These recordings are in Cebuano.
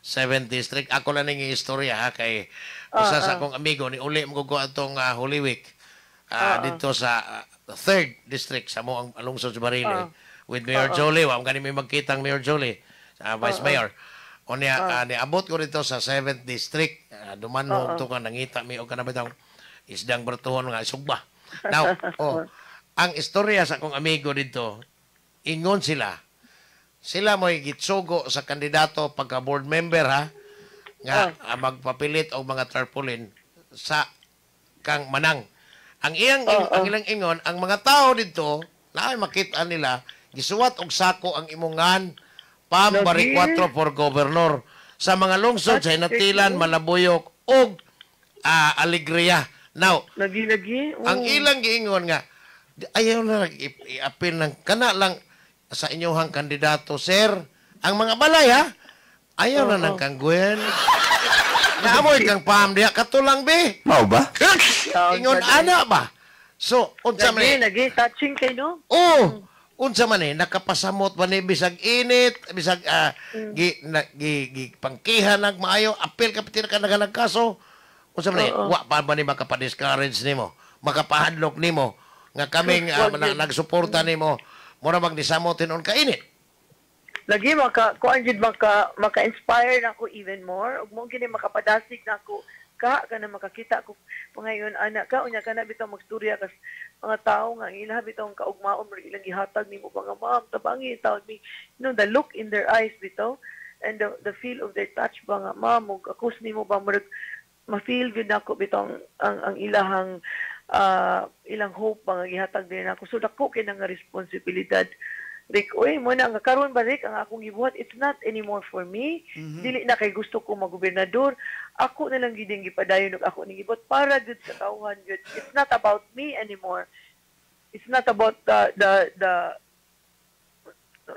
7th District. Ako lang ning istorya ha, kay usa sa akong amigo ni uli mo ko atong Holy Week dito sa 3rd District sa mo ang lungsod sa Barili with Mayor Jolie. Wa gani may magkitang Mayor Jolie, Vice Mayor. Unya niabot ko dito sa 7th District. Dumanhog to ka nangita mi og kana bitong isdang bertuhon nga sugba. Now, oh, ang istorya sa akong amigo dito, ingon sila, sila mo'y gitsugo sa kandidato pagka board member ha, nga magpapilit og mga tarpaulin sa kang Manang. Ang iyang ang ilang ingon, ang mga tao dito, na makita nila gisuwat og sako ang imongan Pam Lagi. Baricuatro for governor sa mga lungsod sa Ginatilan, Malabuyok ug Alegria. Now, Lagi lagi. Oh. ang ilang giingon nga ayaw na lang i-appeal ng kana lang sa inyong kandidato, sir. Ang mga balay ha, ayaw na ng kang Gwen. Naamoy kang Pam diha katulang be. Mao ba? Ingon ana ba? So, unsa man Lagi, ni? Lagi touching kay, no? Oh, unsa man ni nakapasamot ba ni bisag init, bisag gi, na, gi, gi pangkihan nag maayo, apil ka piti ka kaso. Unsa man ni? Wa pa ba ni makapa-discourage nimo? Makapahadlok nimo nga kaming Wag na, yun. Nagsuporta nimo mura magnisamot hinuon ka init. Lagi maka kuan jud, maka inspire na ako even more ug mo gini makapadasig na ako ka kana makakita ko pangayon ana ka. Unya kana bitaw magstorya kas mga tao nga ang ilaha bitaw ang kaugmaon mo ilang gihatag nimo pa nga, "Ma'am, tabangi taon mi." The look in their eyes bitaw and the feel of their touch ba nga, "Ma'am," ug akos nimo ba, murag ma-feel gyud nako bitaw ang ilahang ilang hope ba nga gihatag din ako. So dako kay nga responsibilidad, Rick. Uy, mo na nga karon ba, Rick, ang akong gibuhat, it's not anymore for me. Dili na kay gusto ko magobernador. Ako na lang gid ang gipadayon ug ako ning gibuhat para gud sa tawhan gud. It's not about me anymore. It's not about the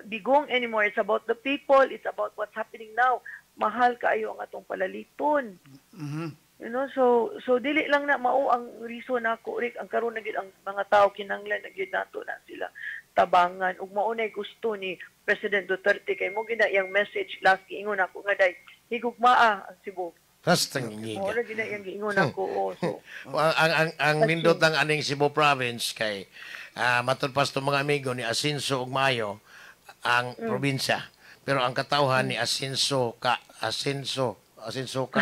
Digong anymore. It's about the people. It's about what's happening now. Mahal kaayo ang atong palaliton. So dili lang na mao ang reason nako, Rick. Ang karon na gyud ang mga tao, kinahanglan na gyud nato na sila tabangan ug mao nay gusto ni President Duterte kay mo gina iyang message last, giingon ako nga day higugmaa ang Cebu. Basta Mao ngiga. ra gina iyang giingon ako, oh, so Ang nindot ng aning Cebu Province kay matud pa sa mga amigo ni Asinso ug Mayo ang probinsya. Pero ang katawhan ni Asinso ka Asinso Asinso ka.